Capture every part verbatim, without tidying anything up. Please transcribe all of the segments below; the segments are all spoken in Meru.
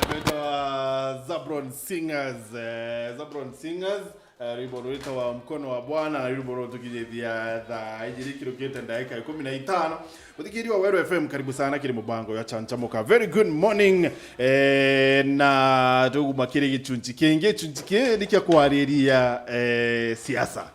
Rwimbo rwitagwa Zabron Singers, eh, Zabron Singers, eh, rwimbo rwitagwa Mkono wa Bwana, na rwimbo rũtũkinyithia thaa ijiri ikirukite ndagika ikumi na itano. Muthikiria wa Weru F M, karibu sana kiri mubango ya Chanchamuka. Very good morning. Eh, na tuguma kiri gichunchi kingi, gichunchi ki ni kia kwariria, eh, siasa.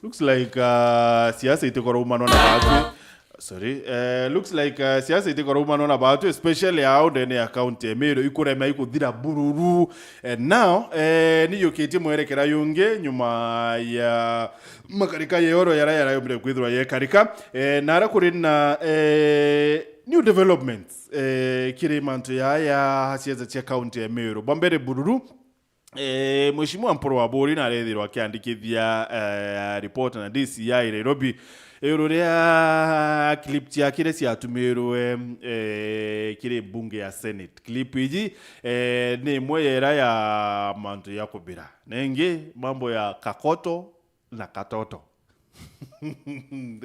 Looks like, uh, siasa itikorwa umanwa na batu. Sorry. Uh, looks like, uh, siasa itikorwa umanwa na batu, especially au ndene ya county ya Meru, ikurema ikuthira bururu. Uh, now, uh, niyukitie mwerekera yungi nyuma ya makarika ya oro yara yara yomire kwithirwa yekarika. Uh, na ara kuri na, uh, new developments, uh, kiri mantu yaya siasa cia county ya Meru. Bwa mbere bururu, Eh, Mheshimiwa Mpuru Aburi narethirwa akiandikithia, eh, report na D C I Nairobi iguru ria clip cia kiria ciatumirwe, eh, kiri bunge ya Senate. Clip iji, eh, ni imwe ya ira ya mantu ya kubira. Na ingi mambo ya kakoto na katoto.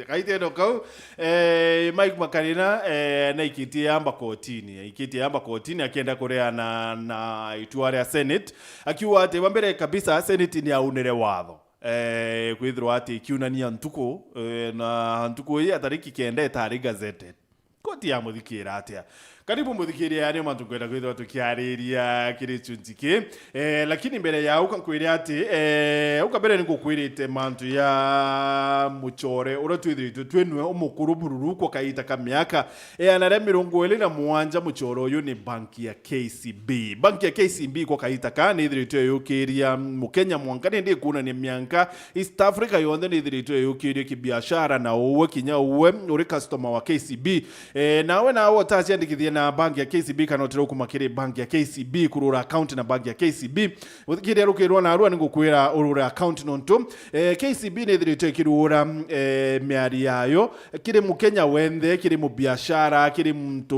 Kaitendo kau, eh, Mike Makarina, eh, naikitie yamba kotini, aikitie yamba kotini akienda kureana na itua ria Senate, akiuga ati wa mbere kabisa Senate ni yaunire watho, eh, kwithirwa ati ikiunania ntuku, eh, na ntuku ii ya tariki kenda itari gazetted. Koti ya muthikira atia? Karibu muthikiria, yani mantu nkwenda kwithirwa tukiariria kiri chunchi ki. Eh, lakini mbere ya uka nkwire ati, eh, uka mbere ni ngukwirite mantu ya muchore uria twithiritwe twinwe umukuru bururu kwa kaita ka miaka, eh, ana ria mirongo iri na mugwanja. Muchore uyu ni bank ya K C B. Bank ya K C B kwa kaita ka ni ithiritwe yukiria mukenya mwanka ni ndi kunania mianka East Africa yonthe ni ithiritwe yukirie kibiashara na uwe kinya uwe uri customer wa K C B. Eh, nawe nawe utaciandikithie na bank ya K C B kana utire ukuma kiri bank ya K C B, kurura account na bank ya K C B. Kiria rukirwa narua ni ngukwira urure account nontu, eh, K C B ni ithiritwe ikirura, eh, miari yayo kiri mukenya wenthe, kiri mubiashara, kiri muntu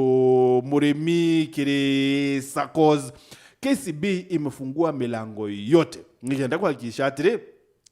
murimi, kiri saccos. K C B imefungua milango yote. Nigenda kuhakikisha atiri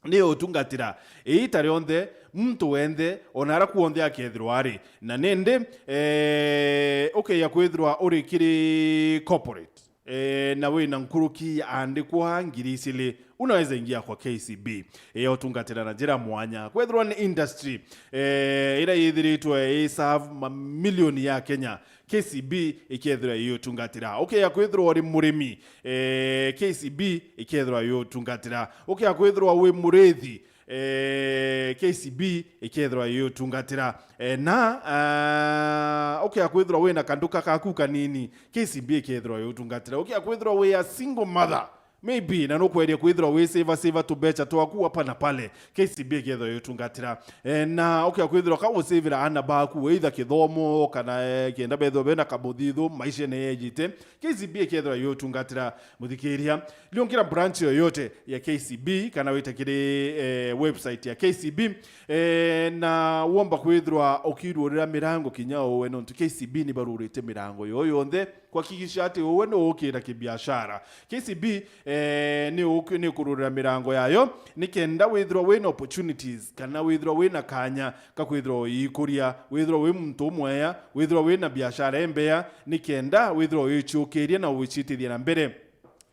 ni utungatira iita rionthe, muntu wenthe, ona ara kuonthe akethirwa ari. Na nindi, eh, ukeya kwithirwa uri kiri corporate, eh, na wina nkuruki yaandikwa ngiri iciri, unaweza ingia kwa K C B. Eh, utungatira na njira mwanya. Kwithirwa ni industry, eh, ira yithiritwe i serve mamilioni ya Kenya, K C B ikethirwa yutungatira. Ukeya kwithirwa uri murimi, eh, K C B ikethirwa yutungatira. Ukeya kwithirwa wi murithi, eh, K C B ikethirwa yutungatira. Eh, na, ah, ukeya kwithirwa wina kanduka kaku kanini, K C B ikethirwa yutungatira. Ukeya kwithirwa wi a single mother, maybe, na nukweria kwithirwa wi save, save tubecha twaku hapa na pale, K C B ikethirwa yutungatira. Eh, na ukeya kwithirwa ka usavira ana baku, either kithomo, kana, eh, kenda bethirwa bena kamuthithu, maisha ni yejite, K C B ikethirwa yutungatira. Muthikiria, riungira branch yoyote ya K C B, kana wite kiri, eh, website ya K C B, eh, na womba kwithirwa ukirurira mirango kinya uwe, nontu K C B ni barurite mirango yo yonthe kuhakikisha ati uwe ni ukira kibiashara. K C B, eh, ni uki-, ni kururira mirango yayo, ni kenda withirwa wina opportunities, kana withirwa wina kanya ka kwithirwa uyiikuria, withirwa wi muntu umweya, withirwa wina biashara imbea, ni kenda withirwa uiciukiria na uicitithia na mbere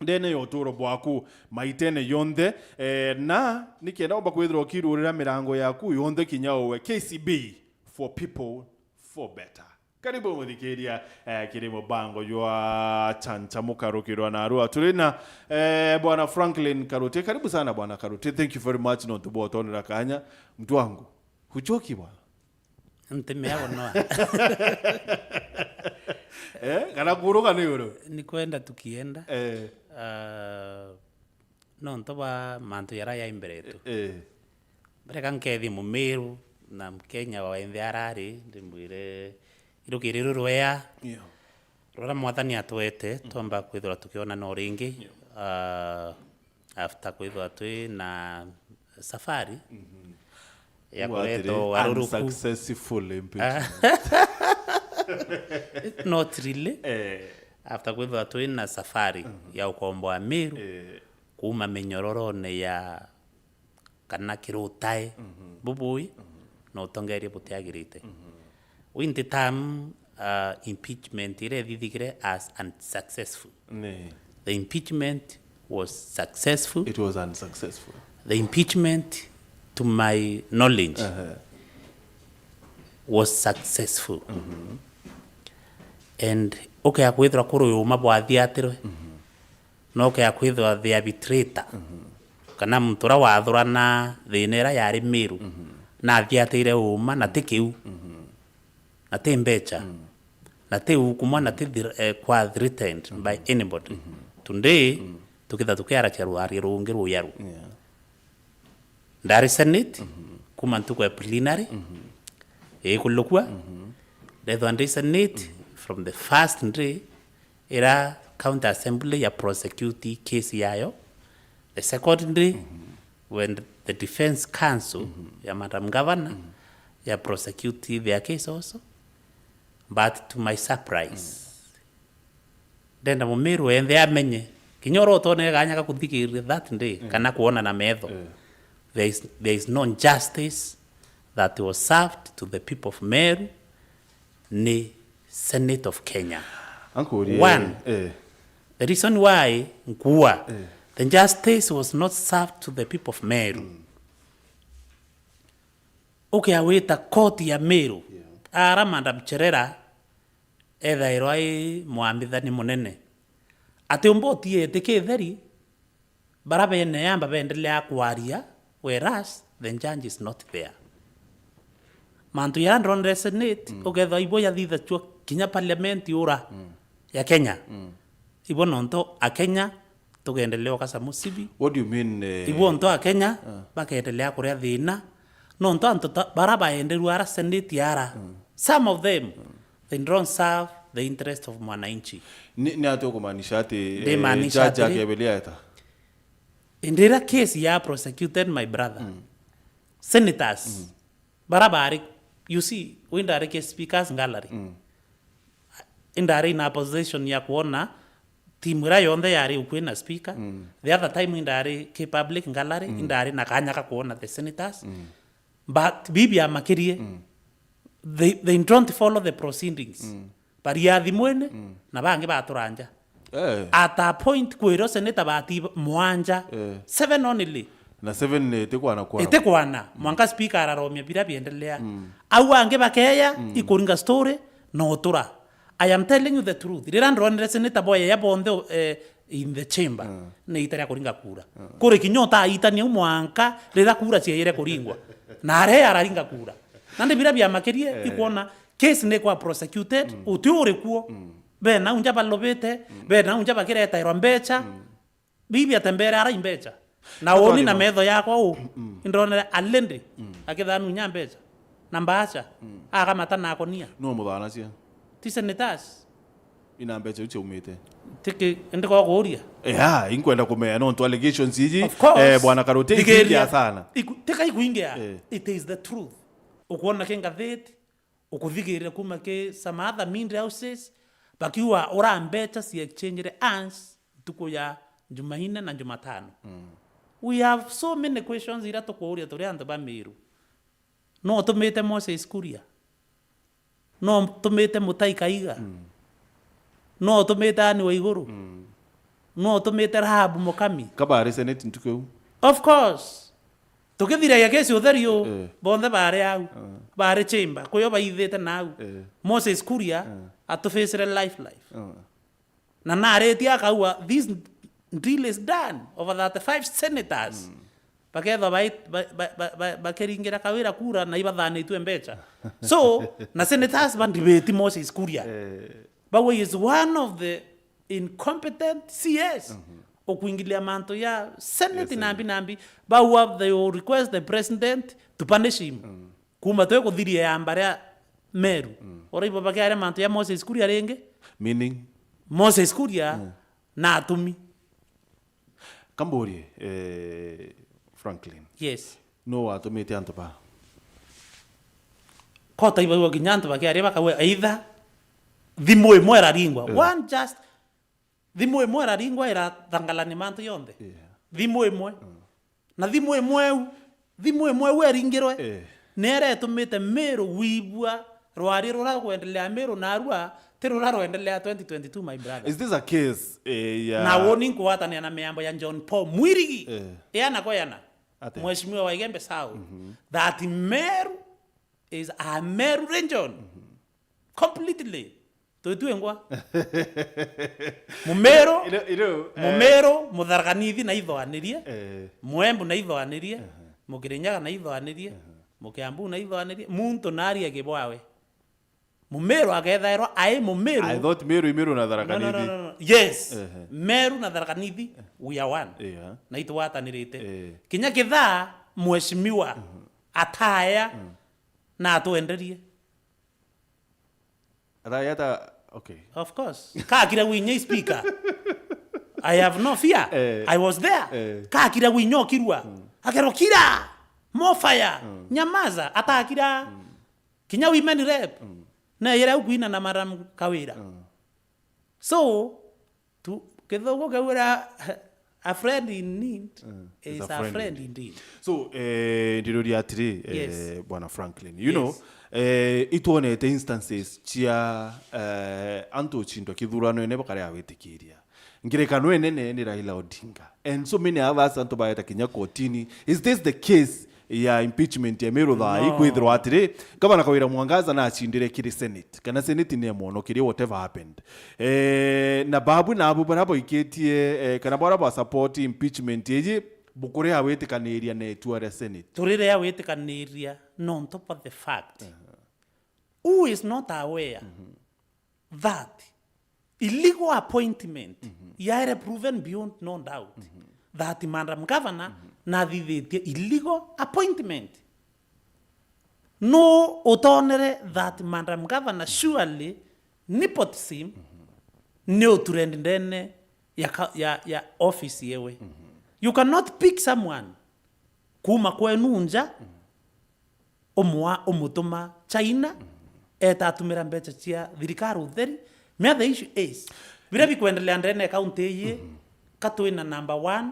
ndene ya uturo bwaku maitene yonthe, eh, na ni kenda umba kwithirwa ukirurira mirango yaku yonthe kinya uwe. K C B, for people, for better. Karibu muthikiria, eh, kiri mubango jwa Chanchamuka rukirwa narua. Turi na, eh, Bwana Franklin Karuti. Karibu sana Bwana Karuti. Thank you very much nontu bwa utonera kanya. Mtu wangu, huchoki bwana? Ntimea gunoa. Eh, kana kuruga ni uru? Ni kwenda tukienda. Eh. Ah, nontu bwa mantu jara jai mbere yetu. Eh. Mbere ka nkethie Mumiru na Mkenya wenthe arari, ndimwire, irukiri ruru rwea, yeah, ruria Mwathani atwete, mm, twamba kwithirwa tukionana o ringi. Yeah. Ah, after kwithirwa twi na safari, mhm, ya kuretwa ugaruruku. Unsuccessful impeachment. Ah. Not really. Eh. After kwithirwa twi na safari, mhm, ya ukomboa Miru, eh, kuuma minyororone ya kana kirutae, mhm, bubui, mhm, na utongeria butiagirite. Mhm. Winti tam, uh, impeachment iria ithithigire as unsuccessful. Ni. The impeachment was successful. It was unsuccessful. The impeachment, to my knowledge, Aha. was successful. And ukea kwithirwa kuri uma bwathiatirwe, no ukea kwithirwa the arbitrator, kana muntu uria wathurana thina iria yari Miru, na athiatire uma na ti kiu, na ti mbecha, na ti ukumwa, na ti thir- eh, kwa threatened by anybody. Today, tukitha tukiaracia rwaria rungi ruyaru. Yeah. Ndari Senate kuma ntuku ya plenary ikulukua, ndethwa ndi Senate from the first day ira County Assembly ya prosecute case yayo, the second day when the defense counsel ya Madam Governor ya prosecute their case also, but to my surprise, ndenda Mumiru enthe amenye, kinya uria utonere kanya ga kuthikiriria that day, kana kuona na metho, there is, there is no justice that was served to the people of Meru ni Senate of Kenya. Ankurie. One. Eh. The reason why nkua, the justice was not served to the people of Meru. Ukea wita koti ya Meru, ara Madam Cherera ethairwa i mwambithani munene, ati umba utie iti kitheri, bara bene amba bendelea kwaria, whereas the judge is not there. Mantu ya ndronere Senate, ukethwa ibo yathithachua kinya parliament ura ya Kenya. Ibo nontu a Kenya tugendelea ukasa musibi. What do you mean? Eh, Ibo nontu a Kenya bakendelea kuria thina. Nontu antu ta- bara baenderua ara Senate ara. Some of them, they don't serve the interest of mwananchi. Ni, ni atia ukumaanisha ati Ndimaanisha judge atiri- akebelia eta? Indi ira case ya prosecuted my brother, senators, bara bari, you see, we ndari ki speakers gallery. Indari in a position ya kuona timu ira yonthe yari ukui na speaker. The other time indari ki public gallery, indari na kanya ka kuona the senators. But bibi amakirie, they, they don't follow the proceedings. Baria thimwene, na bangi batura nja. Eh. At a point, kwirwo seneta bati mwanja, Eh. seven only. Na seven ni itikwana kwa. Itikwana, mwanka speaker araromia bira biendelea. Au angi bakeya, ikuringa story, na utura. I am telling you the truth. Rira ndronire seneta boya ya bonthe, eh, in the chamber, ni ita ria kuringa kura. Kuri kinya utaitania u mwanka rira kura cieyire kuringwa. Na are araringa kura. Nandi bira biamakirie, ikwona case ni kwa prosecuted, uti uri kuo. Bena unja balobete, bena unja bakiretairwa mbecha. Bibi atembere ara imbecha. Na woni na metho yakwa u, indronere a lady akithanu nya mbecha. Na mbacha, akamata na akonia. No muthanacia. Ti senators. Ina mbecha iu ciaumite. Tiki, ndi kwa kuuria. Yeah, inkwenda kumenya nontu allegations iji. Of course. Eh, bwana Karoti, Thigiria. Ikwingia sana. Iku-, tika ikuingia. Eh. It is the truth. Ukwona ki ngatheti, ukuthigirira kuma ki some other media houses, bakiuga ura mbecha cia exchange hands ntuku ya Jumaine na Jumatano. We have so many questions ira tukuuria turi antu ba Miru. No utumite Moses Kuria? No utumite Mutai Kaiga? No utumite Anne Waiguru? No utumite Rahabu Mukami? Kabari senate ntuku iu. Of course. Tukithiragia kesi utheri u, Eh. bonthe bari au. Bari chamber, kuyo baithite na au. Eh. Moses Kuria atufacire life life. Oh. Na naritie akaua, this deal is done over thirty-five senators. Bakethwa bai- ba- ba- ba- ba- bakiringira Kawira kura na ibathanitue mbecha. So, na senators bandibeti Moses Kuria. Bauga he is one of the incompetent C S. Ukuingilia mantu ya senate nambi nambi. Bauga they will request the president to punish him. Kuma twe kuthiria yamba ria Meru. Uraigua bakiaria mantu ya Moses Kuria ringi? Meaning? Moses Kuria na atumi. Kamburie, eh, Franklin. Yes. No watumite antu ba? Kota ibaigua kinya antu bakiaria bakauga either thimu imwe iraringwa. One just, thimu imwe iraringwa irathangalania mantu yonthe. Thimu imwe. Na thimu imwe eu, thimu imwe eu eringirwe, Eh. nere etumite Miru gwibua Rwari rura rwendelea Meru narua ti rura rwendelea twenty twenty-two, my brother. Is this a case eh, ya Na woni nkugwatanira na miambo ya John Paul Mwirigi. Eh. Yana kwa yana. Ate? Mheshimiwa wa Igembe South. That Meru is a Meru region. Completely. Twitwingwa. Mumeru, Ino- ino, eh, Mumeru, Mutharaka Nithi na ithoanirie. eh, Mwembu na ithoanirie. Mukirinyaga na ithoanirie. Mukiambu na ithoanirie. Muntu naria kibwawe. Mumeru agethairwa ai Mumeru. I thought Meru, Meru na Tharaka No, no, no, Nithi. no, no. Yes. Ehe. Meru na Tharaka Nithi, we are one. Yeah. Na itwatanirite. Eh. Kinya kithaa mheshimiwa ataya na atwenderie. Ataya ata, okay. Of course. Kakira winya speaker. I have no fear. Eh. I was there. Eh. Kakira winya okirua. Akerwa kira. More fire. Nyamaza. Atakira. Kinya women rep. Na yera ukuina na Madam Kawira. So, tu, kithugu kiu ira a friend in need is a friend indeed. So eh, ndiruria atiri Yes. eh, bwana Franklin, you know eh, itwonete instances cia eh, antu ucindwa kithurano-ine bakarea gwitikiria ngirekano inene ni Raila Odinga, and so many others antu baeta kinya kotini. Is this the case ya impeachment ya Meru thaa ii? Kwithirwa atiri, Gavana Kawira Mwangaza nacindire kiri Senate, kana Senate ni amwonokirie, whatever happened. Eh, na babu na abu bara boikitie eh, kana bara ba support impeachment iji, bukuria witikaniria na itua ria Senate? Turirea witikaniria nontu for the fact who is not aware that illegal appointment yaere proven beyond no doubt that Madam Governor nathithitie illegal appointment. No utonere that Madam Governor surely nepotism ni uturendi ndene ya, ka- ya, ya office yewe. You cannot pick someone kuma kwenu nja umwa umutuma China eta atumira mbeca cia thirikari utheri. Mea the issue is, biria bikwendelea ndene ya county iyi, ka twina number one,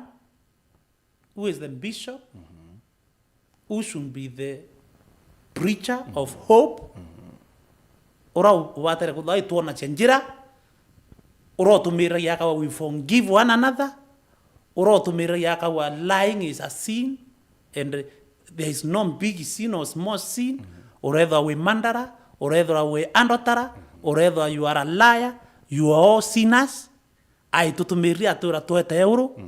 who is the bishop, who should be the preacher of hope, ura ubatere kuthaa itwonacia njira, ura utumiragia akawa we forgive one another, ura utumiragia akawa lying is a sin and there is no big sin or small sin, urethwa wi mandara, urethwa wi andotara, urethwa you are a liar, you are all sinners. Ai tutumirire atwira twete euru,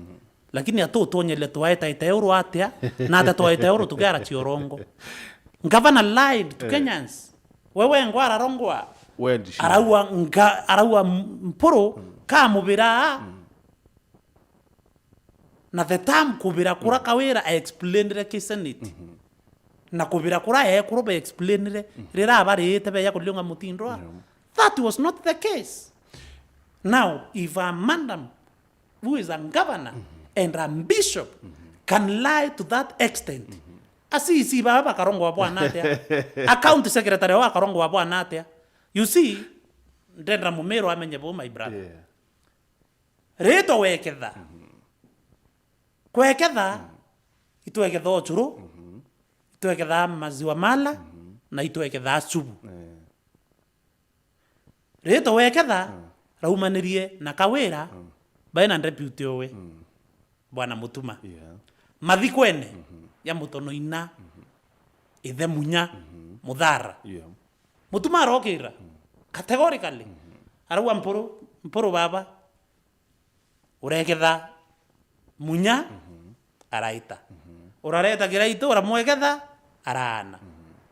lakini atu utuonyerie twaetaete euru atia, na ata twaeta euru tukiara ciorongo. Ngavana lied to Kenyans. We wengwa ararongwa. Wendi shida. Araua nga, araua mpuru ka mubira. Na the term kubira kura Kawira a explainire ki Senate. Na kubira kura ekuru ba explainire rira abarite beya kuriunga mutindwa. That was not the case. Now, if a madam who is a governor and a bishop can lie to that extent, a C C baba bakarongwa bwana atia? Account secretary wao akarongwa bwana atia? You see, ndenda Mumiru amenye bu, my brother. Yeah. Ritwa weketha. Kweketha, itweketha ucuru, itweketha maziwa mala, na itweketha cubu. Eh. Ritwa weketha, raumanirie na Kawira, baina deputy owe, Bwana Mutuma. Yeah. Mathikwene ya Mutono ina, ithe Munya, Muthara. Yeah. Mutuma arokira, categorically. Arauga, "Mpuru, Mpuru baba, ureketha Munya, araita. Urareta Kiraitu, uramweketha, araana.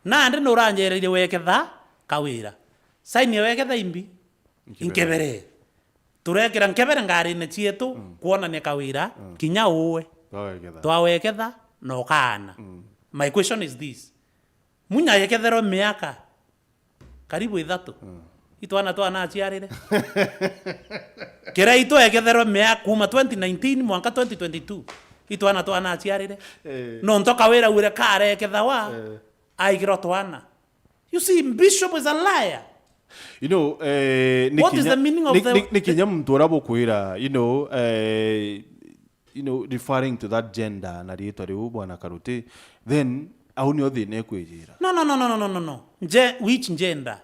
Nandi nuranjereire weketha Kawira. Sign ya weketha imbi, inkebere. Turekira nkebere ngarine cietu, kwonania Kawira, kinya uwe. Twaweketha. Twaweketha, na ukaana." My question is this. Munya yeketherwe miaka karibu ithatu. Itwana twana aciarire. Kiraitu eketherwe miaka kuma twenty nineteen mwanka twenty twenty-two. Itwana twana aciarire. Eh. Nontu Kawira augire karekethawa, aikirwa twana. You see, Bishop is a liar. You know, eh, ni What is kinya- the meaning of ni- the- ni- ni kinya muntu uria bukwira, you know, eh, you know, referring to that gender na riitwa riu, Bwana Karuti, then Au nio thina ikwijira. No, no, no, no, no, no, no, no. Nje, which gender?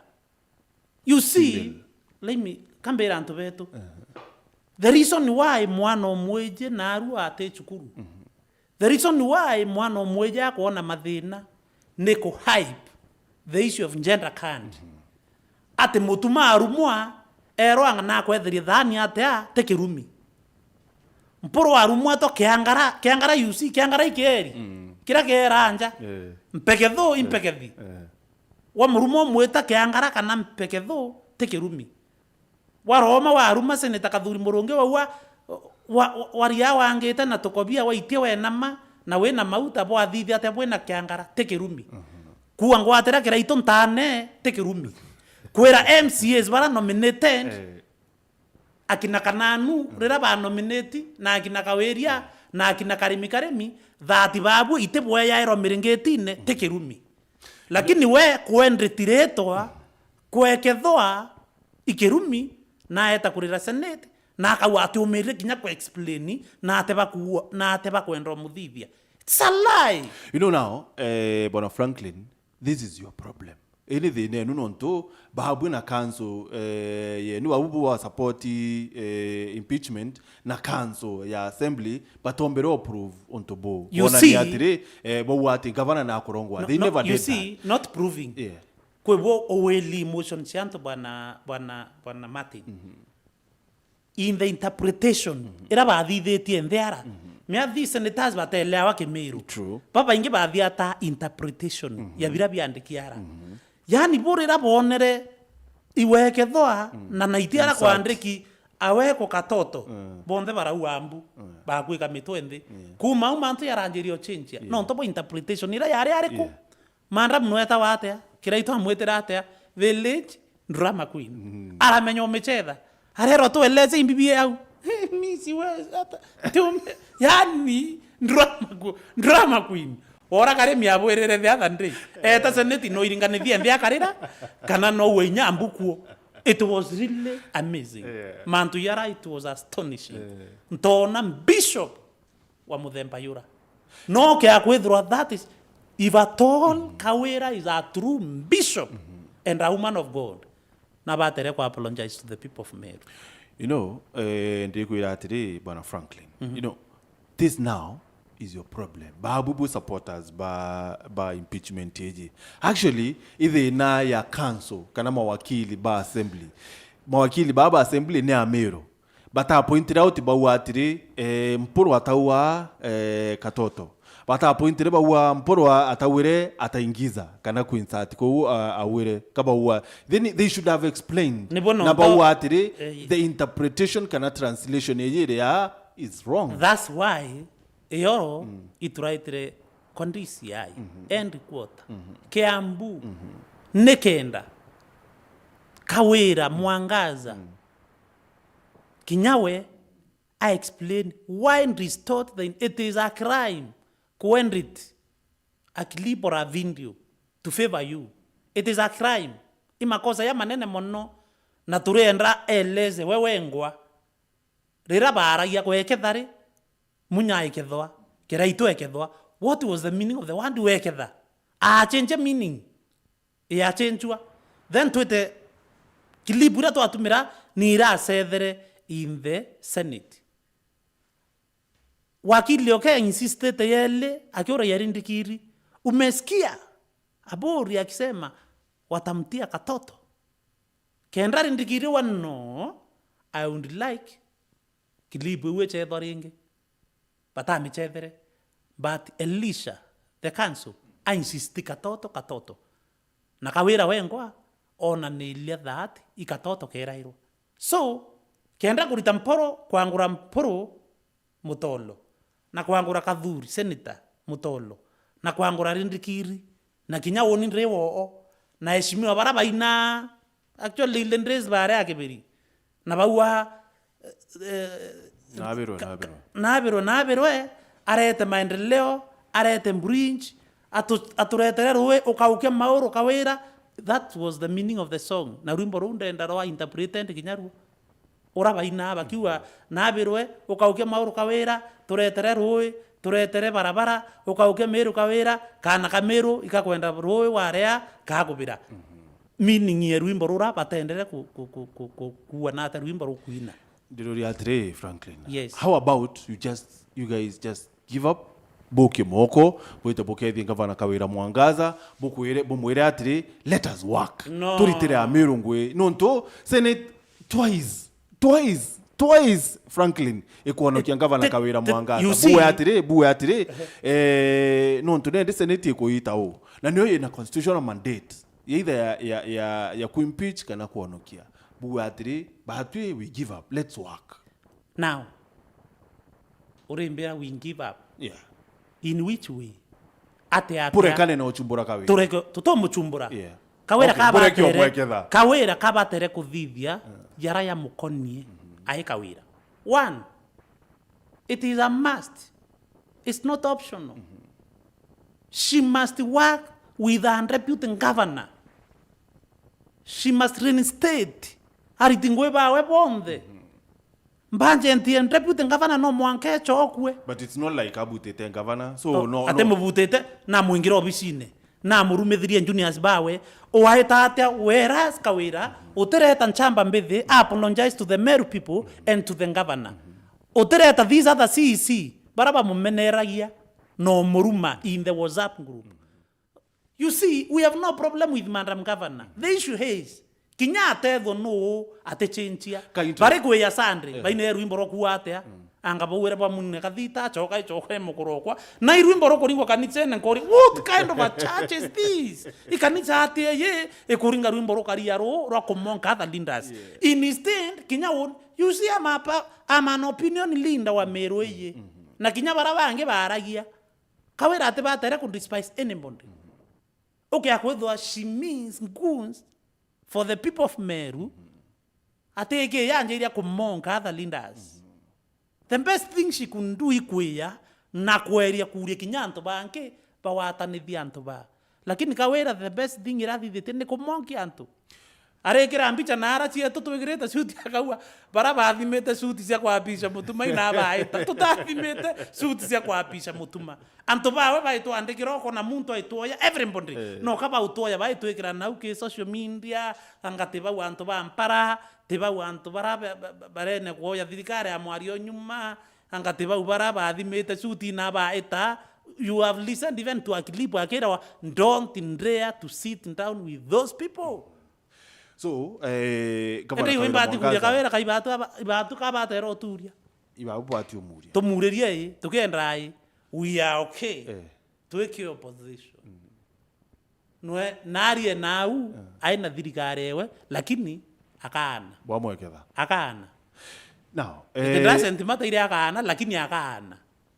You see, let me, kambira antu betu. The reason why mwana umwiji na arua ati cukuru, the reason why mwana umwiji akwona mathina ni ku hype the issue of gender card. Ati mutuma arumwa erwa ng'a nakwetherie thani atia ti kirumi. Mpuru arumwa to kiangara, kiangara you see, kiangara ikieri. Kiria kiera nja. Eh. Mpekethu, impekethi. Eh. Wa murumwa umwita kiangara kana mpekethu ti kirumi. Waroma waruma seneta Kathuri Murungi waua, wa, wa, waria wangite na tukobia waitie wenama na wina mauta bwathithia atia bwina kiangara ti kirumi. Kuua ngwatira kiraitu ntane ti kirumi. Kwira M C As bara nominated, eh, akina Kananu riria ba nominate na akina Kawiria na akina Karimi Karimi, thati babu iti bweyairwa miringitine ti kirumi. Lakini we kwendeti ritwa kwekethwa ikirumi, naeta kurira senate na akauga atiumirire kinya ku explain na ateba kuua na ateba kwenda umuthithia. It's a lie. You know now, eh, Bwana Franklin, this is your problem. Ii ni thina enu nontu babu na council, eh, yenu babu bu ba support, eh, impeachment na council ya assembly batombere approve untu buu. You see, atiri, eh, bauga ati gavana nakurongwa. They never did that. Not proving. Yeah. Kwi bo oweli emotion cia antu bwana, bwana, bwana Martin. In the interpretation ira bathithitie nthi ara, mea these senators bateleawa Kimiru. True. Babaingi bathiata interpretation ya bira biandiki ara. Yani bo rira bonere iwekethwa na naiti ara kwandiki aweko Katoto, bonthe baraua mbu, bakwika mitwe nthi. Kuma au mantu yaranjiria ucenjia. Nontu bo interpretation ira yari ariku? Yeah. Madam nwetawa atia? Kiraitu amwitira atia? Village drama queen. Aramenya umichetha. Arerwa tueleze imbibi au. Mi siwezi hata. Ati ume-, yani, drama qu-, drama queen. Ora Karimi abwirire the other day. Eta seneti no iringanithie nthi akarira, kana no uwe inya mbukuo. It was really amazing. Yeah. Mantu yara, it was astonishing. Yeah. Ntona bishop wa muthemba yura. No kea kwithirwa that is, if at all Kawira is a true bishop and a woman of God, nabatere ku apologize to the people of Meru. You know, eh, ndikwira atiri, Bwana Franklin, you know, this now is your problem. Babu bu supporters ba, ba impeachment iji. Actually, i thina ya council kana mawakili ba assembly. Mawakili ba, ba assembly ni Amiru. Batapointire out bauga atiri, eh, Mpuru ataua, eh, Katoto. Batapointire bauga Mpuru atauire ataingiza kana kuinsert kou, ah, auire. Kabauga, then they should have explained. Nibo na nonto bauga atiri, eh, the interpretation kana translation iji iria is wrong. That's why iyo ituraitire kwa D C I, end quarter, Kiambu, nikenda Kawira Mwangaza, kinya we, I explain why restore the, it is a crime ku edit a clip or a video to favor you. It is a crime. I makosa ya manene mono, na turienda eleze we wengwa. Rira baaragia gweketha ri, munya ekethwa, kiraitu ekethwa, what was the meaning of the word weketha? Achenje meaning. Yachenjua. Then twite clip iria twatumira ni iracethere in the Senate. Wakili oke insistete yeli akiuragia rindikiri, umesikia? Aburi akisema watamtia Katoto. Kenda rindikiri wa no, I would like clip iu icethwa ringi. Batamicethere. But Elisha, the council, ainsisti Katoto, Katoto. Na Kawira wengwa onaniria that i Katoto kerairwa. So, kenda kurita Mpuru, kwangura Mpuru Mutolo, na kwangura Kathuri, senator Mutolo, na kwangura Rindikiri, na kinya uni ndri woo, na eshimiwa bara baina, actually, Lindris bare akibiri, na bauga, eh, eh, Nabirwe, ka-, nabirwe. Nabirwe, nabirwe, arete maendeleo, arete bridge, atu-, aturetere rui, ukaukia mauru, Kawira. That was the meaning of the song. Na rwimbo ruu ndenda rwa interpreted kinya ruo. Ura baina bakiuga, nabirwe, ukaukia mauru, Kawira, turetere rui, Turetere barabara, ukauke Meru Kawira, kana ka Meru ikakwenda ruui warea, kakubira. Meaning ye rwimbo rura batendere ku-, ku-, ku-, ku-, ku-, kuua nate rwimbo rukwina. Ndiroria atiri, Franklin. Yes. How about you just, you guys just give up? Bukie moko, bwite bukethie Gavana Kawira Mwangaza, bukwire, bumwire atiri, "Let us work." No. Turitire Amiru ngui. Nontu Senate twice, twice, twice, Franklin, ikwonokia Gavana Kawira Mwangaza. You see? Buwe atiri, buwe atiri, eh, nontu nende Senate ikuita u. Na niyo ina constitutional mandate. Either ya, ya, ya, ya kuimpeach kana kwonokia. Buwe atiri, batwi, we give up. Let's work. Now, urimbira we give up. Yeah. In which way? Ate, ate. Burekane na uchumbura Kawira. Tureke, tutumuchumbura. Yeah. Kawira. Okay, kabatere, burekio mweketha. Kawira kabatere kuthithia, yeah, jara ya mukonie, mm-hmm, ai Kawira. One, it is a must. It's not optional. Mm-hmm. She must work with her deputy governor. She must reinstate ariti ngui bawe bonthe. Mm-hmm. Mbajenti ya deputy governor no mwanka echokue. But it's not like abutite governor. So, no, no, no. Atemubutite, namwingira obicine, namurumithirie juniors bawe. Waita atia? Whereas Kawira, utireta nchamba mbithi, apologize to the Meru people and to the governor. Utireta these other C E C, bara bamumeneragia, no muruma in the WhatsApp group. You see, we have no problem with Madam Governor. The issue is, kinya atethwo nuu atichinchia. Kai ntu- Bari kwiya Sunday, eh, baine rwimbo rwa kuuga atia? Mm. Anga bauire bamune kathita, choka, choka, mukurokwa. Na i rwimbo rukuringwa kanicene, nkori, "What kind of a church is this?" Ikanisa atia ye, ikuringa rwimbo rukaria ru, rwa kumonka other leaders. Yeah. Instead, kinya un-, you see, I'm a pa-, I'm an opinion leader wa Meru iyi. Mm-hmm. Na kinya bara bangi baragia. Kawira ati batere ku despise anybody. Ukia kwithwa she means goons for the people of Meru. Ati iki yanjiria kumonka other leaders. The best thing she could do ikwiya na kweria kuria kinya antu bangi bawatanithia antu ba. Lakini Kawira, the best thing irathithitie ni kumonkia antu. Arikira mbicha na ara cietu twigirite suti, akauga, "Bara bathimite suti cia kwapisha mutuma ina baita. Tutathimite suti cia kwapisha mutuma." Antu bawe baitwandikira, ukona muntu aitwoya, everybody. Eh. No ka bautwoya, baitwikira nau ki social media, anga ti bau antu ba mpara, ti bau antu bara ba-, ba-, ba-, barene kwoya thirikari ya mwario nyuma, anga ti bau bara bathimite suti na baita. You have listened even to a clip akirawa, "Don't dare to sit down with those people." So, eh, Gavana Kawira Mwangaza. Indi iu imbati kuria Kawira, kai batu aba-, ibatu ka batera uturia. Ibabu bati umuria. Tumurerie i, tukienda i, we are okay. Eh. Twiki opposition. Mm. Nwe, narie nau, eh, aina thirikari ewe, lakini akaana. Bwamweketha. Akaana. Now, it, eh, doesn't matter ile akaana, lakini akaana.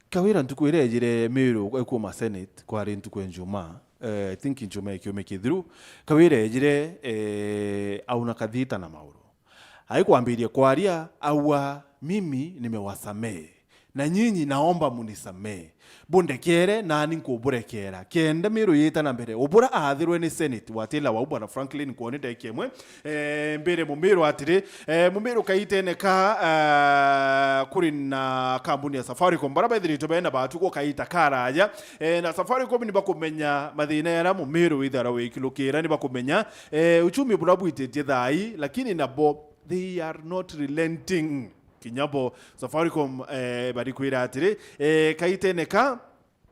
Kawira ntuku iria ejire Meru ekuuma Senate, kwari ntuku ya Njumaa, eh, I think Njumaa ya kiumia kithiru, Kawira ejire, eh, auna kathita na mauru. Aikwambiria kwaria, aua, "Mimi nimewasamehe. Na nyinyi naomba munisamehe. Bundekere, nani nkuburekera." Kenda Meru yita na mbere. Ubura aathirwe ni Senate, watila wau Bwana Franklin Kwoni ndeke imwe, eh, mbere Mumiru atiri, eh, Mumiru kaitene ka, ah, kuri na kambuni ya Safaricom, bara bethiritwe bena batu gwa kaita karaya, eh, na Safaricom ni bakumenya mathina yara Mumiru withara wikilukira, ni bakumenya, eh, uchumi bura bwititie thai, lakini nabo they are not relenting. Kinya bo Safaricom, eh, bari kwira atiri, eh, kaitene ka,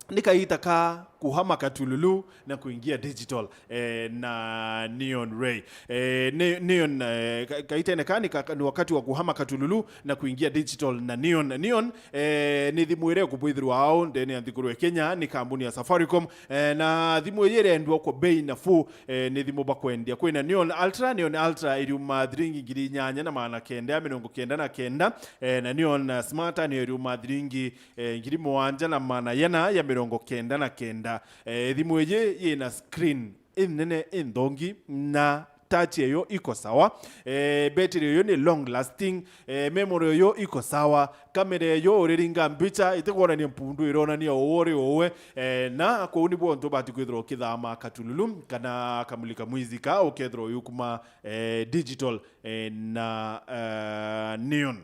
ni kaita ka kuhama katululu na kuingia digital, eh, na Neon Ray. Eh, ne-, Neon, eh, ka-, kaitene ka ni ka-, ni wakati wa kuhama katululu na kuingia digital na Neon. Neon, eh, ni thimu iria ikubwithirwa au ndene ya nthiguru ya Kenya, ni kambuni ya Safaricom, eh, na thimu iji irendwa kwa bei nafuu, eh, ni thimu bakwendia. Kwina Neon Ultra, Neon Ultra iriuma thiringi ngiri inyanya na magana kenda ya mirongo kenda na kenda, eh, na Neon Smart niyo iriuma thiringi eh, ngiri mugwanja na magana yana ya mirongo kenda na kenda. Eh, thimu iji yina screen inene inthongi na touch eyo iko sawa. Eh, battery eyo ni long lasting. Eh, memory eyo iko sawa. Camera eyo uriringa mbicha itikwonania mpundu, ironania uwe uri uwe. Eh, na kuu nibo untu ubati kwithirwa ukithama katululu kana kamulika mwizi ka ukethirwa uyukuma, eh, digital, eh, na, eh, Neon.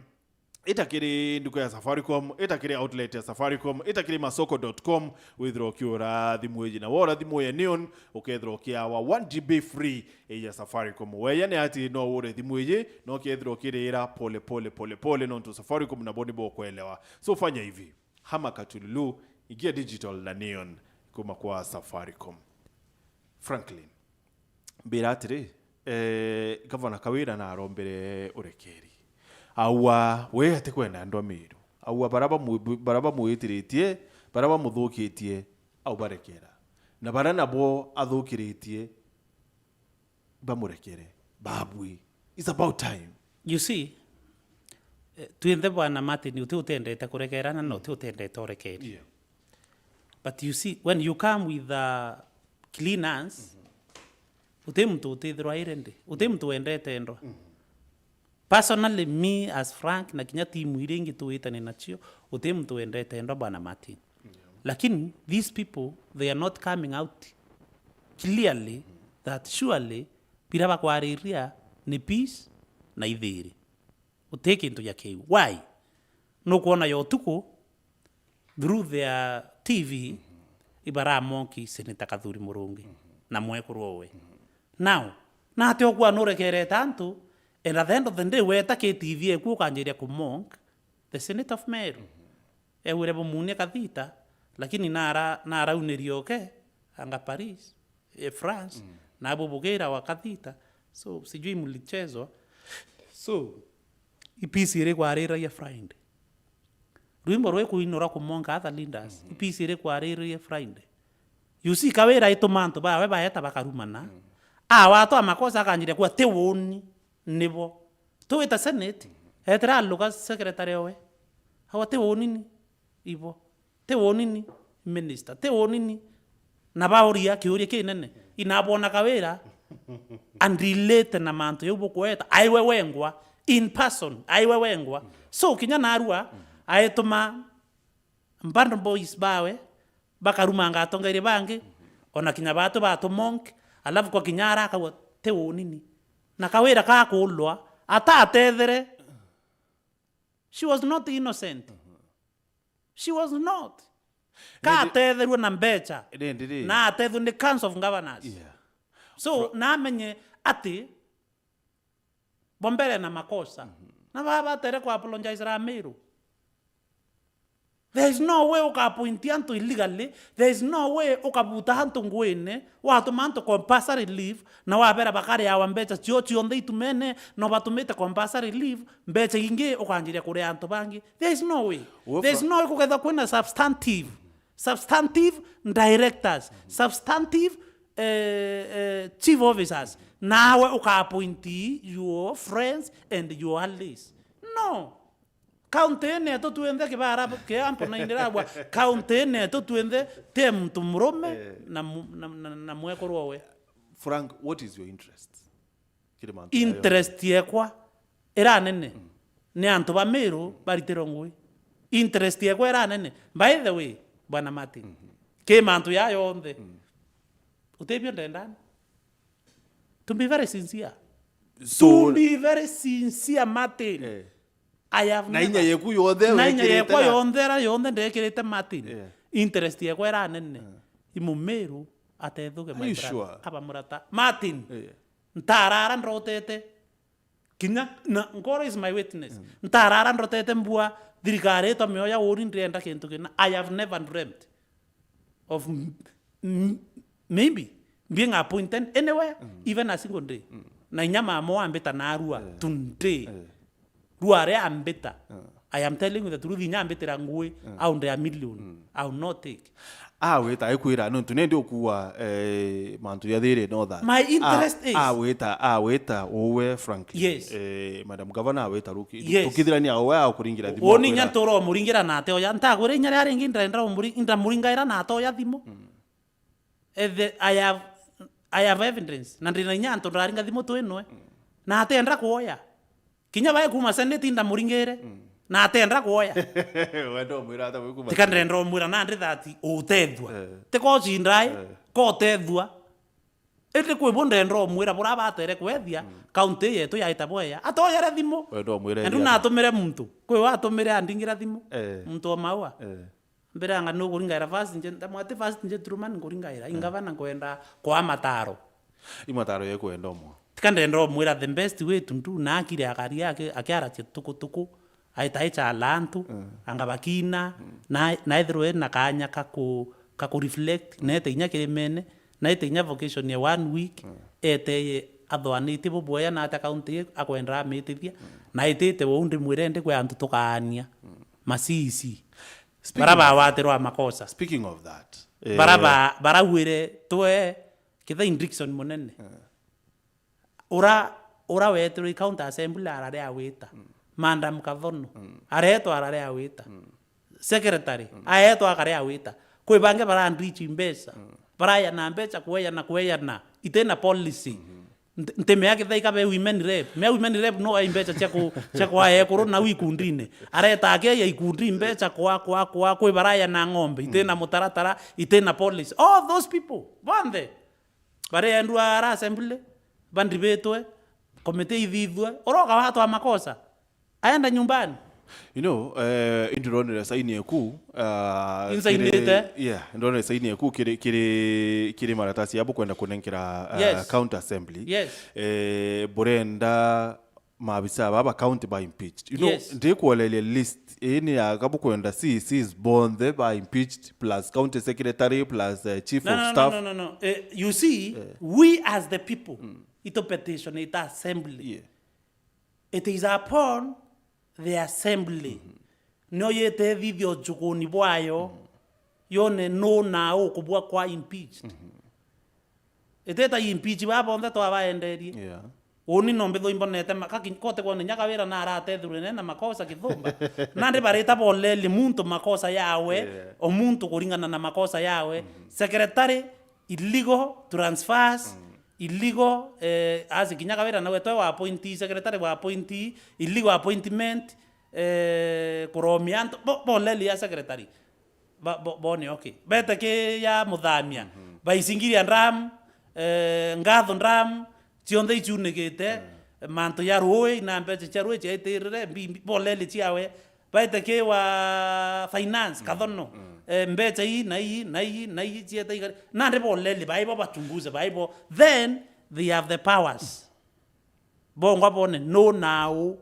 Ita kiri nduka ya Safaricom, ita kiri outlet ya Safaricom, ita kiri masoko dot com, withirwa ukiura thimu iji. Na wora thimu ya Neon, ukethirwa ukiawa one G B free ya Safaricom. Weya ni ati no ure thimu iji, no ukethirwa ukirira pole pole, pole pole, nontu Safaricom nabo ni bokwelewa. So fanya hivi, hama Katululu, ingia digital na Neon kuma kwa Safaricom. Franklin, mbira atiri, eh, Gavana Kawira narombere urekeri. Aua, we atikwenda andu a Miru. Aua, bara bamu-, bara bamwitiritie, bara bamuthukitie, au barekera. Na bara nabo athukiritie, bamurekere. Babwi. It's about time. You see, eh, twinthe Bwana Martin, uti utendete kurekerana na uti utendete urekeri. Yeah. But you see, when you come with a clean hands, uti muntu utithirwa iri ndi, uti muntu wendete endwa. Personally, me as Frank na kinya timu iria ingi tuwitane nacio, uti muntu wendete endwa, Bwana Martin. Lakini these people, they are not coming out clearly that surely bira bakwariria ni peace na ithiri. Uti kintu ja kiu. Why? Nukwona ya utuku, through their T V, ibaramonki Senator Kathuri Murungi na mwekuru owe. Now, nate okwa nurekerete antu, and at the end of the day, weta ki T V eku ukanjiria kumonk the Senator of Meru. Ewire bumunie kathita, lakini nara-, naraunirie oke, anga Paris, eh, France, na bubugira wa kathita. So, sijui mlichezwa. So, ipisi iri kwariragia Friday. Rwimbo rwi kuinura kumonka other leaders. Ipisi iri kwaririria Friday. You see, Kawira ituma antu bawe baeta bakarumana. Awa atwa makosa akanjiria kuwa ti woni nibo. Tuwita Senate, etira aluga secretary owe. Awa ti woni ni ibo. Ti woni ni minister. Ti woni ni. Na bauria kiuria kinene. Inabwona Kawira and relate na mantu jau bukweta. Aiwe wengwa. In person. Aiwe wengwa. So, kinya narua, aituma Mbando Boys bawe, bakarumanga atongeria bangi, ona kinya batu batu monk, alafu kwa kinya ara akauga, ti woni ni. Na Kawira kakulwa, atatethere. She was not innocent. She was not. Katetherwe na mbecha. Rindi ri. Na atethwe ni Council of Governors. Yeah. So, namenye ati bo mbere na makosa. Na baba batere ku apologize ra Meru. There is no way uka appoint antu illegally. There is no way ukabuta antu nguine, watuma antu compulsory leave, na wabera bakariawa mbecha cio cionthe itumene, no batumite compulsory leave, mbecha ingi ukanjiria kuria antu bangi. There is no way. There is no way kukethwa kwina substantive, substantive directors, substantive, eh, eh, chief officers. Nawe uka appoint your friends and your allies. No. County ine yetu twinthe kibara kia ampo na indirabwa. County ine yetu twinthe ti muntu murume na mu-, na, na, na mwekuru owe. Frank, what is your interest? Kiri mantu jayo. Interest yekwa ira nene ni antu ba Meru baritirwe ngui. Interest yekwa ira nene. By the way, Bwana Martin, ki mantu ya yonthe, utibio ndendani. To be very sincere. So, to be very sincere, Martin. Eh. I have na never, inya yeku yonthe na inya wekirite yekwa na yonthe, ara yonthe ndekirite Martin. Yeah. Interest yekwa ira nene. Yeah. Imumiru atethuke. Are you sure? Aba murata. Martin. Yeah. Ntarara ndotete. Kinya, na, God is my witness. Mm. Ntarara ndotete mbua thirikari itomioya uri ndirienda kintu kina. I have never dreamt of m-, m-, maybe being appointed anywhere, even a single day. Na inya mama wambita narua today. Rua aria ambita. I am telling you the truth, inya ambitira ngui, au ndea million, I will not take. Awita, aikwira, nontu nindi ukuwa, eh, mantu ya thiri no that. My interest is awita, awita, uwe Franklin. Yes. Eh, Madam Governor awita ruki. Yes. Tukithirania uwe akuringira thimu. Woni akwira, nya nturo umuringira na ate oya. Ntagwire inya ria ringi ndenda umuri-, ndamuringaira na ate oya thimu. Ethe, I have, I have evidence. Na ndina inya antu ndaringa thimu twinwe. Na atenda kuoya. Kinya bae kuma Senate ndamuringire. Na atenda kuoya. Wenda umwira ata we kuma Tika Senate? Ndenda umwira nandi that utethua. Eh. Tika ucindae, eh, ko utethua. Indi kwi bo ndenda umwira bura batere kwethia, county yetu yaita bweya. Atoyere thimu. Wenda umwire Endu ethia natumire muntu. Kwi we atumire andingira thimu. Eh. Muntu o Maua. Eh. Mbere anga nukuringaira first nje, ndamwati first nje turuma nkuringaira. Ingavana nkwenda kwa mataro. I mataro yekwenda umwe. Tika ndenda umwira the best way to do na akire akaria aki-, akiaracia tukutuku. Aita ichala antu, anga bakina, na, na ethirwe na kanya ka ku, ka ku reflect, na ete inya kirimene, na ete inya vocation ya one week, eteye athwanitie bubwea na ata county ye akwenda amitithia, na itite wou ndimwire ndi kwi antu tukaania, masisi. Speaking Bara of bawatirwa makosa. Speaking of that, Bara eh, ba, barauire twe kithai Dickson Munene. Ura, ura wetirwe i county assembly arari awita. Madam Kathono. Aretwa arari awita. Secretary. Aetwa akari awita. Kwi bangi barandichi mbeca. Barayana mbeca, kweyana, kweyana. Itina policy. Nti-, ntimea kithai kabe women rep. Mea women rep no ai mbeca cia ku-, cia kwa ekuru na wikundine. Areta akeya ikundi mbeca kwa, kwa, kwa, kwi barayana ng'ombe. Itina mutaratara, itina policy. All those people, bonthe. Bari endwa ara assembly, bandibitwe, komiti ithithue, uroka watwa makosa. Aenda nyumbani. You know, eh, indi ndonere saini eku, ah, Insainite. Kiri, yeah, ndonere saini eku kiri, kiri, kiri maratasi yabo kwenda kunenkera, ah, Yes. County Assembly. Yes. Eh, burenda maabisa baba county ba impeached. You know, Yes. Ndikuoleria list ii ni ya kabukwenda C E Cs bonthe ba impeached plus county secretary plus, eh, chief No, of no, no, staff. no, no, no. Eh, you see, we as the people, itu petition ita assembly. Yeah. It is upon the assembly. Nio yitethithio njuguni bwayo, yone nu na u kubua kwa impeached. Iteta impeach ba bonthe twabaenderie. Yeah. Uni no mbithu imbonete ma-, kaki-, kote kwone nyaka wira na aratethirwe ne na makosa kithumba. Nandi barita boleli muntu makosa yawe, Yeah. o muntu kuringana na makosa yawe. Secretary, illegal transfers, illegal, eh, asi kinya kawira nawe twe wa appointee, secretary wa appointee, illegal appointment, eh, kuromia antu, bo-, boleli ya secretary. Ba-, bo-, bone, okay. Bete ki ya muthamia. Baisingiria ndam, eh, ngatho ndam, cionthe iciunigite, mantu ya rui na mbeca cia rui ciaitirire, mbi-, mbi-, boleli ciawe. Baite ki wa finance, Kathono. Eh, mbeca ii, na ii, na ii, na ii, ciete igari. Nandi boleli, baibo bachunguze, baibo. Then they have the powers. Bongwa bone, no nau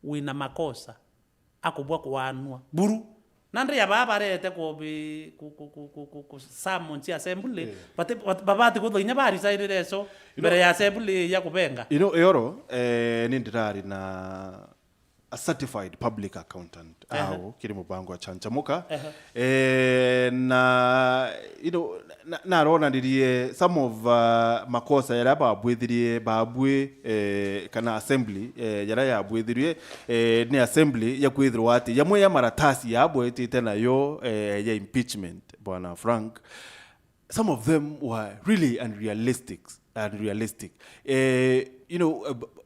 wina makosa. Akubwa kwanua. Buru. Nandi ya baba barete kubi-, ku, ku, ku, ku, ku, ku summon cia assembly, Eh. bati-, bat-, babati kutho inya barisairire eso, You know, mbere ya assembly ya kubenga. You know, Eoro, eh, ni ndirari na a certified public accountant Aha. au kiri mubango wa Chanchamuka. Aha. Eh, na, you know, na, naronanirie some of, uh, makosa yaria babwithirie, babwi, eh, kana assembly, eh, yaria yabwithirie, eh, ni assembly ya kwithirwa ati yamwe ya maratasi yabwetite nayo, eh, ya impeachment, Bwana Frank. Some of them were really unrealistic, unrealistic. Eh, you know, uh, b-, b-,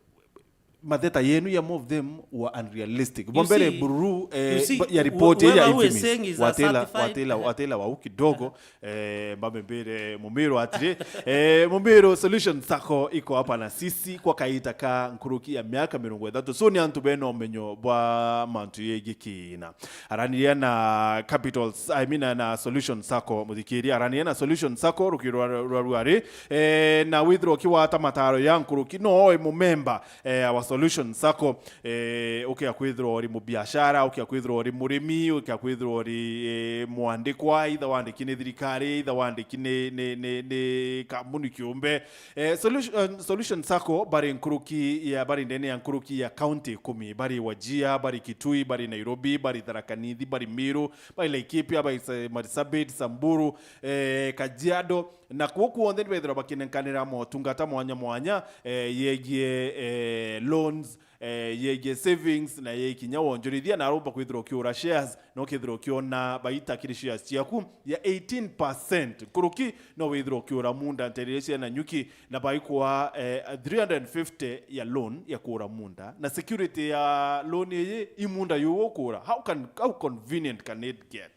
matheta yenu ya more of them were unrealistic. You Bombere see, Bururu, eh, you see, ba-, ya report whoever ya who is infamous. Saying is a Watela, certified watela, watela wau kidogo. Eh, mbamembere Mumiro atiri. Eh, Mumiro Solution Sacco iko hapa na sisi kwa kaita ka nkuruki ya miaka mirongo ithatu. So ni antu bena umenyo bwa mantu yegi kina. Araniria na Capitals, I mean, na Solution Sacco, muthikiria. Araniria na Solution Sacco, rukiro rwa, rwa, rwa rwari. Eh, na withirwa ukiwata mataro ya nkuruki, no oe mumemba, eh, wa Solution Sacco. Eh, ukia kwithirwa uri mubiashara, ukia kwithirwa uri murimi, ukia kwithirwa uri, eh, mwandikwa, either wandiki ni thirikari, either wandiki ni, ni, ni, ni kambuni kiumbe. Eh, Solution, Solution Sacco bari nkuruki ya, bari ndene ya nkuruki ya county ikumi, bari Wajir, bari Kitui, bari Nairobi, bari Tharaka Nithi, bari Meru, bari Laikipia, bari Sa-, Marsabit, Samburu, eh, Kajiado, na kuo kuonthe nibethirwa bakinenkanira motungata mwanya mwanya, eh, yegie, eh, loans, eh, yegie savings, na yegie kinya wonjorithia, na aromba kwithirwa ukiura shares, na ukethirwa ukiona baita kiri shares ciaku ya eighteen percent nkuruki, no withirwa ukiura munda nterere cia Nanyuki, na baikwa, eh, three hundred and fifty ya loan ya kuura munda, na security ya loan iyi i munda yu ukuura. How can, how convenient can it get?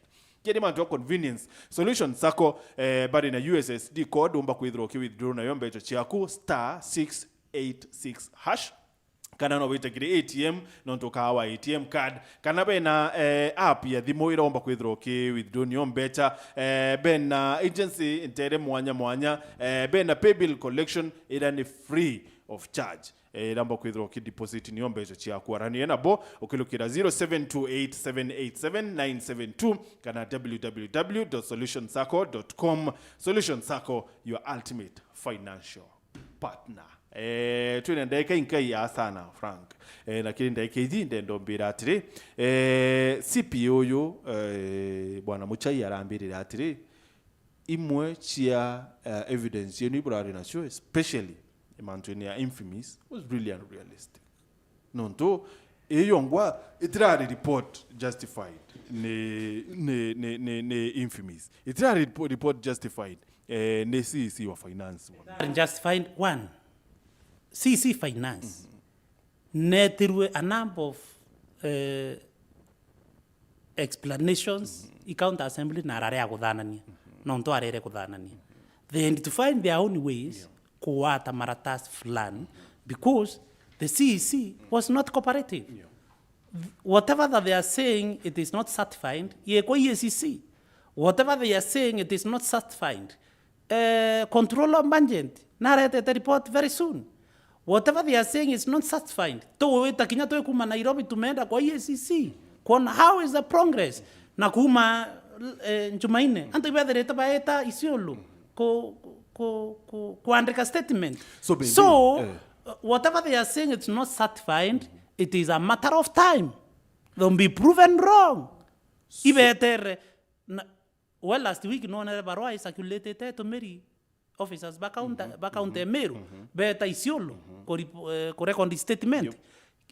Kiri mantu ya convenience. Solution Sacco, eh, bari na U S S D code, umba kwithirwa uki withdraw nayo mbeca ciaku, star six eight six hash. Kana no wite kiri A T M, nontu ukaa wa A T M card. Kana bena, eh, app ya thimu ira umba kwithirwa uki withdraw niyo mbeca. Eh, bena agency ntere mwanya mwanya. Eh, bena pay bill collection ira ni free of charge. Eh, ramba kwithirwa ukideposit niyo mbeca ciaku. Arania nabo ukilukira zero seven two eight seven eight seven nine seven two kana w w w dot solution sacco dot com. Solution Sacco, your ultimate financial partner. Eh, twina ndagika inkai ya sana, Frank. Eh, lakini ndagika iji ndenda umbira atiri, eh, C P A uyu, eh, Bwana Muchai arambirira atiri, imwe cia, eh, evidence yenu iburari nacio, especially mantu-ini ya INFMIS, was really unrealistic. Nontu iyo ngwa itirari report justified ni, ni, ni, ni, ni INFMIS. Itirari repo-, report justified, eh, ni C E C wa finance. Justified one. C E C finance. Netirwe a number of, eh, explanations, i county assembly na arare aguthanania. Nontu arere kuthanania. They had to find their own ways kuwata maratasi fulani because the C E C was not cooperative. Whatever that they are saying, it is not certified. Yekwa E A C C. Whatever they are saying, it is not certified. Eh, control of budget, naretete report very soon. Whatever they are saying is not certified. Tuwita kinya twi kuma Nairobi, tumeenda kwa E A C C. Kuona how is the progress. Na kuma, eh, Jumaine, antu ibethirite baeta Isiolo ku, ku, ku, ku, kuandika statement. So, maybe, so, eh, whatever they are saying, it's not certified. It is a matter of time. They'll be proven wrong. Ibetere na, well, last week nonere barua icirculatete etumiri officers ba county, ba county ya Meru, beta Isiolo ku rep-, eh, ku record statement.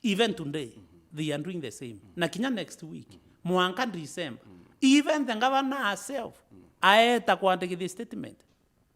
Even today, they are doing the same. Na kinya next week, mwanka December, even the governor herself aeta kwandikithia statement.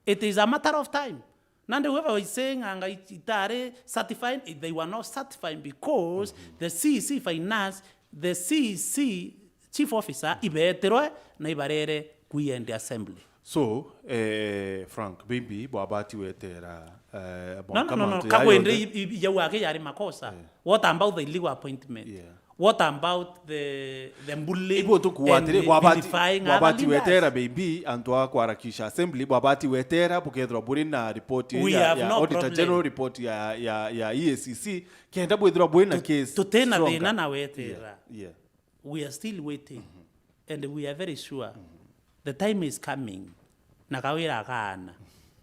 It is a matter of time. Nandi whoever is saying anga it-, itari certified, they were not certified because the C E C finance, the C E C chief officer ibetirwe na ibarere kwi end assembly. So, eh, Frank, maybe bwabati wetera, eh, no, no, no, no, mantu kagwende yai-, i-, i-, yau ake yari makosa. Eh. What about the illegal appointment? Yeah. What about the, the bullying? Ibo tukuwa and atiri, vi-, bwabati, vilifying other bwabati leaders? Wetera maybe antu a kwarakisha assembly, bwabati wetera bukethirwa buri na report ya, ya Auditor General, report ya, ya, ya E A C C, kenda bwithirwa buri na case stronger. Tutena thina na wetera. Yeah, yeah. We are still waiting. And we are very sure the time is coming. Na Kawira akaana.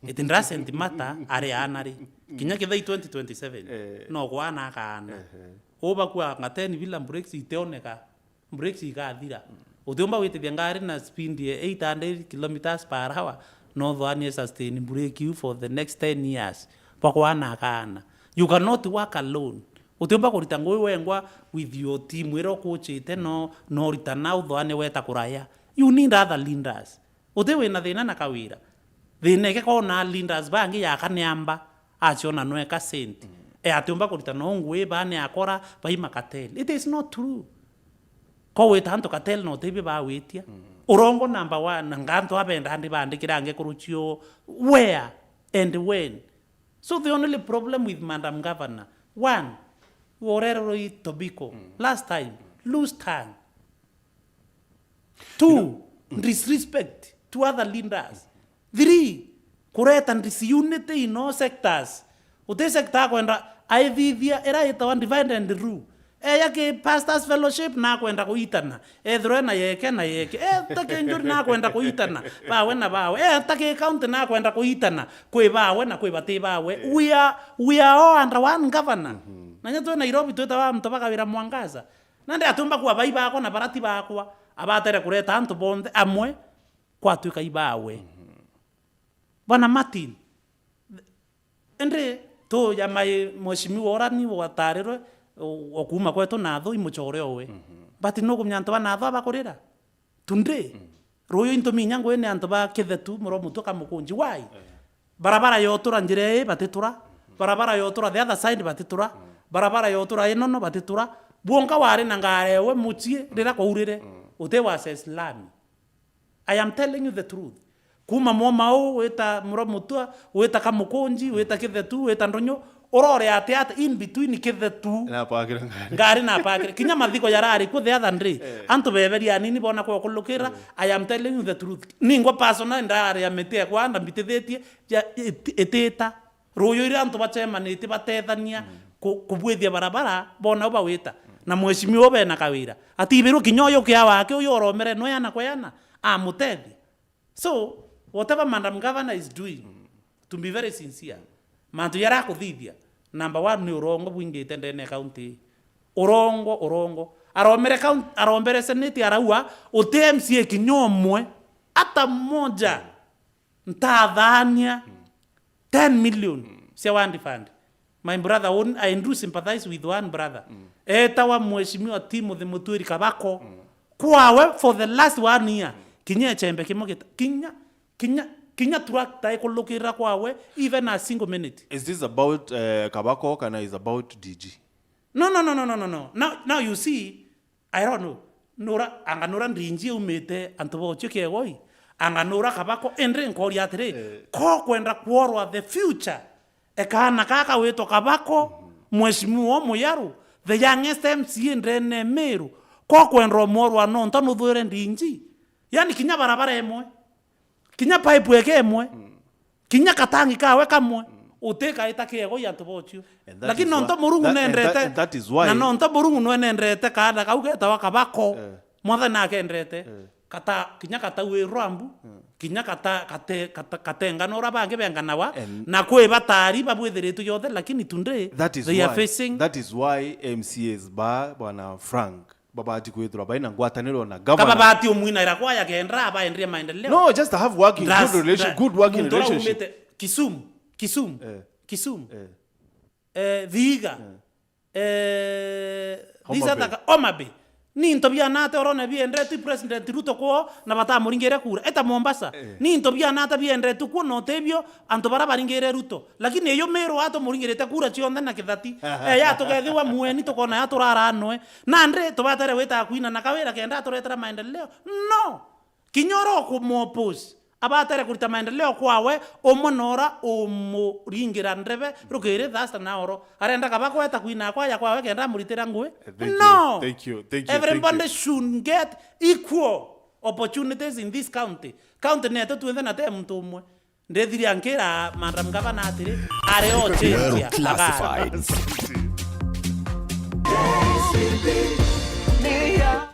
It doesn't matter ari aana ri. Kinya kithai twenty twenty-seven. Eh. No kwana akaana. Ehe. Uba kwa ngateni bila brakes iteoneka. Brakes ikathira. Utiumba gwitithia ngari na speed ya eight hundred kilometers per hour, no thwani sustain brake you for the next ten years. Bakwana akaana. You cannot work alone. Utiumba kurita ngugi wengwa with your team ira ukuchite, no, no ritana uthwane weta kuraya. You need other leaders. Uti wina thina na Kawira. Thina eke kona leaders bangi yaka ni amba, aciona nweka senti. E atiumba kurita no ngui bane akora bai makateli. It is not true. Ko wita antu kateli no tibi bawitia. Urongo number one, na ngantu abenda ndi bandikira nge kuruchio where and when. So the only problem with Madam Governor, one, urererwa i Tobiko. Last time, loose tongue. Two, disrespect to other leaders. Three, kureta disunity in all sectors. Uti sector akwenda aithithia ira itawa divide and rule. Eya ki pastors fellowship na akwenda kuitana. Ethirwe na yeke na yeke. Eta ki njuri na akwenda kuitana. Bawe na bawe. Eta ki county na akwenda kuitana. Kwi bawe na kwi bati bawe. We are, we are all under one governor. Na nya twi Nairobi twitawa antu ba Kawira Mwangaza. Nandi atumba kuwa bai bakwa na barati bakwa, abatere kureta antu bonthe amwe kwatuika ibawe. Bwana Martin, indi tuja mai mheshimiwa ura ni watarirwe o, o kuma kwetu natho imuchore owe. But nukumenya antu ba natho abakurira. Today, ruyu intuminya ngui ni antu ba Kithetu, Muro Mutua, Kamukunji. Why? Barabara yotura njira ii batitura. Barabara yotura the other side batitura. Barabara yotura inono batitura. Bwonka wari na ngari ewe mucii rira kwaurire. Uti wa Seslam. I am telling you the truth. Kuma Mwomau, wita Mura Mutua, wita Kamukunji, wita Kithetu, wita Ndunyu, urore ati ati in between Kithetu. Na pakira ngari. Ngari na pakira. Kinya mathiko yarari ku the other day. Eh. Antu beberia anini bona kwa kulukira. Eh. I am telling you the truth. Ningwa personal ndari ya miti ekwa ndambitithitie, ya, iti-, itita. Ruyu iria antu bacemanitie batethania ku-, kubwithia barabara, bona u bawita. Na mheshimiwa bena kawira. Ati ibirwo kinya uyu kia wake, uyu oromere no yana kwa yana. Amutethia. So, whatever Madam Governor is doing, to be very sincere, mantu jaria akuthithia, number one ni urongo bwingite ndene ya county. Urongo, urongo. Aromere county, aromere senate araua, uti M C A kinya umwe, hata mmoja, ntathania ten million cia Word Fund. My brother, one, I do sympathize with one brother. Etawa Mheshimiwa Timothy Mutwiri Kabako. Kwawe for the last one year, kinya echembe kimwe gita-, kinya, kinya, kinya tractor ikulukirira kwawe, even a single minute. Is this about, eh, Kabako kana is about D G? No, no, no, no, no, no, no. Now, now you see, I don't know. Nura, anga nura Ndinji aumite antu bochio Kiegoi? Anga nura Kabako? Indi nkoria atiri, eh, ko kwenda kworwa the future, ekaana kaka witwa Kabako, mhm, mheshimiwa Muyaru, the youngest M C A ndene Meru, ko kwenda omworwa nonta nuthwire Ndinji? Yani kinya barabara imwe, kinya pipe eke imwe, mm, kinya katangi kawe kamwe, mm, utikaita Kiegoi antu bochio. And that Lakini is nonto why, Murungu that, and that, nendete, and that is why na nonto Murungu nwenendete kaana kau getawa Kabako. Eh. Mwathani akendete. Eh. Kata, kinya katauirwa mbu, mm, kinya kata, kate-, kata-, katengana ura bangi benganawa, and na kwi batari babwithiritwe yothe, lakini today that is they are why, facing that is why M C As ba, Bwana Frank, babati kwithirwa baina ngwataniro na governor. Kababati umwina ira kwaya kenda abaenderia maendeleo. No, just have working, Ndas-, good relation-, nda-, good working muntu ura relationship. Umite Kisumu, Kisumu, eh, Kisumu. Eh. Eh, Vihiga. Eh. Eh, Homa Bay. These other ka-, Homa Bay. Ni into bianate orone biendetwe President Ruto kwoo na batamuringire kura. Eta Mombasa. Eh. Ni into bianate biendetwe kwoo na utebio antu bara baringire Ruto. Lakini iyo Meru atumuringirite kura cionthe na kithati. Eh, ya tugethiwa mueni tukona ya turara nwe. Nandi tubatere gwita kwina na kawira kenda aturetera maendeleo? No. Kinya ura ukumuoppose, abatere kurita maendeleo kwawe, umwe na ura umuringira ndebe rukiri thasta na oro. Arenda kaba kweta kwina kwaya kwawe kenda amuritira ngui? Thank you, No. Thank you, thank you, thank Everybody you. Should get equal opportunities in this county. County netu twinthe na te muntu umwe. Ndithiria nkira Madam Governor atiri, are o Meru change ya Classifieds. Agara.